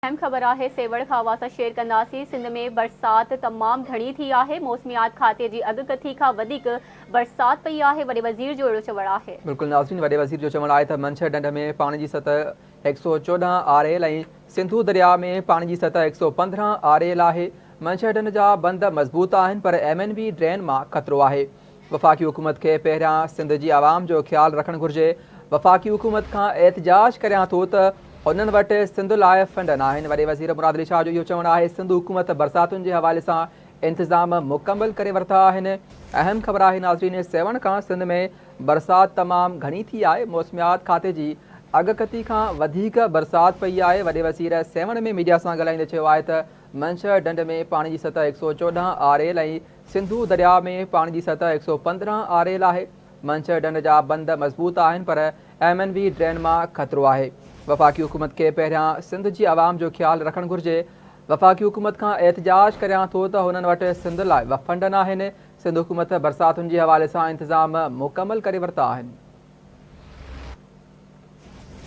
اهم خبر آهي سيوهڻ کان اوهان سان شيئر ڪنداسين سنڌ ۾ برسات تمام گهڻي ٿي آهي موسميات کاتي جي اڳڪٿي کان وڌيڪ برسات پئي آهي وڏي وزير جو اهڙو چوڻ آهي. بلڪل ناظرين وڏي وزير جو چوڻ آهي ته منڇر ڍنڍ ۾ پاڻي جي سطح 114 آر ايل ۽ سنڌو درياء ۾ پاڻي جي سطح 115 آر ايل آهي منڇر ڍنڍ جا بند مضبوط آهن پر ايم اين وي ڊرين مان خطرو آهي وفاقي حڪومت کي پهريان سنڌ جي عوام جو خيال رکڻ گهرجي، وفاقي حڪومت کان احتجاج ڪريان ٿو ته هنن وٽ سنڌ لاء فنڊ ناهن، وڏي وزير مراد علي شاهه جو اهو چوڻ آهي سنڌ حڪومت برساتن جي حوالي سان انتظام مڪمل ڪري ورتا آهن. اهم خبر آهي ناظرين سيوهڻ کان سنڌ ۾ برسات تمام گهڻي ٿي آهي، موسميات کاتي جي اڳڪٿي کان وڌيڪ برسات پئي آهي، وڏي وزير سيوهڻ ۾ ميڊيا سان ڳالهائيندي چيو آهي ته منڇر ڍنڍ ۾ پاڻي جي سطح 114 آر ايل ۽ سنڌو درياء ۾ پاڻي جي سطح 115 آر ايل آهي، منڇر ڍنڍ جا بند مضبوط آهن پر ايم اين وي ڊرين مان خطرو آهي، وفاقي حڪومت کي پهريان سنڌ جي عوام جو خيال رکڻ گهرجي، وفاقي حڪومت کان احتجاج ڪريان ٿو ته هنن وٽ سنڌ لاء فنڊ ناهن، سنڌ حڪومت برساتن جي حوالي سان انتظام مڪمل ڪري ورتا آهن.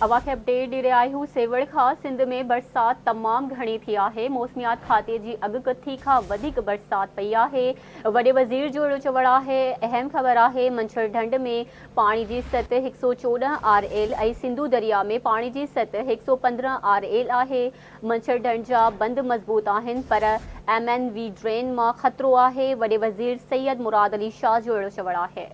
اوهان کي اپڊيٽ ڏئي رهيا آهيون سيوهڻ کان سنڌ ۾ برسات تمام گهڻي ٿي آهي موسميات کاتي جي اڳڪٿي کان وڌيڪ برسات پئي آهي وڏي وزير جو اهڙو چوڻ آهي اهم خبر آهي منڇر ڍنڍ ۾ پاڻي جي سطح 114 آر ايل ۽ سنڌو درياء ۾ پاڻي جي سطح 115 آر ايل آهي منڇر ڍنڍ جا بند مضبوط آهن پر ايم اين وي ڊرين مان خطرو آهي وڏي وزير سيد مراد علي شاهه جو اهڙو چوڻ آهي.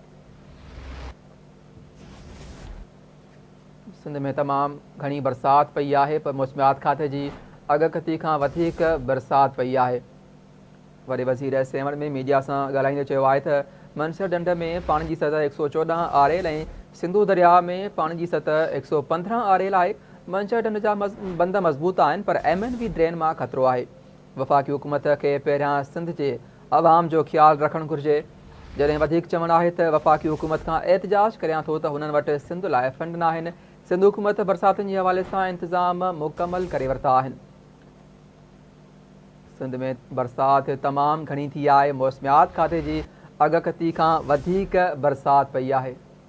سنڌ ۾ تمام گهڻي برسات پئي آهي پر موسميات کاتي جي اڳڪٿي کان وڌيڪ برسات پئي آهي. وڏي وزير سيوهڻ ۾ ميڊيا سان ڳالهائيندي چيو آهي ته منڇر ڍنڍ ۾ پاڻي جي سطح 114 آر ايل ۽ سنڌو درياء ۾ پاڻي جي سطح 115 آر ايل آهي، منڇر ڍنڍ جا بند مضبوط آهن پر ايم اين وي ڊرين مان خطرو آهي. وفاقي حڪومت کي پهريان سنڌ جي عوام جو خيال رکڻ گهرجي. جڏهن وڌيڪ چوڻ آهي ته وفاقي حڪومت کان احتجاج ڪريان ٿو ته هنن وٽ سنڌ لاء فنڊ ناهن، سنڌ حڪومت برساتن جي حوالي سان انتظام مڪمل ڪري ورتا آهن. سنڌ ۾ برسات تمام گهڻي ٿي آهي، موسميات کاتي جي اڳڪٿي کان وڌيڪ برسات پئي آهي.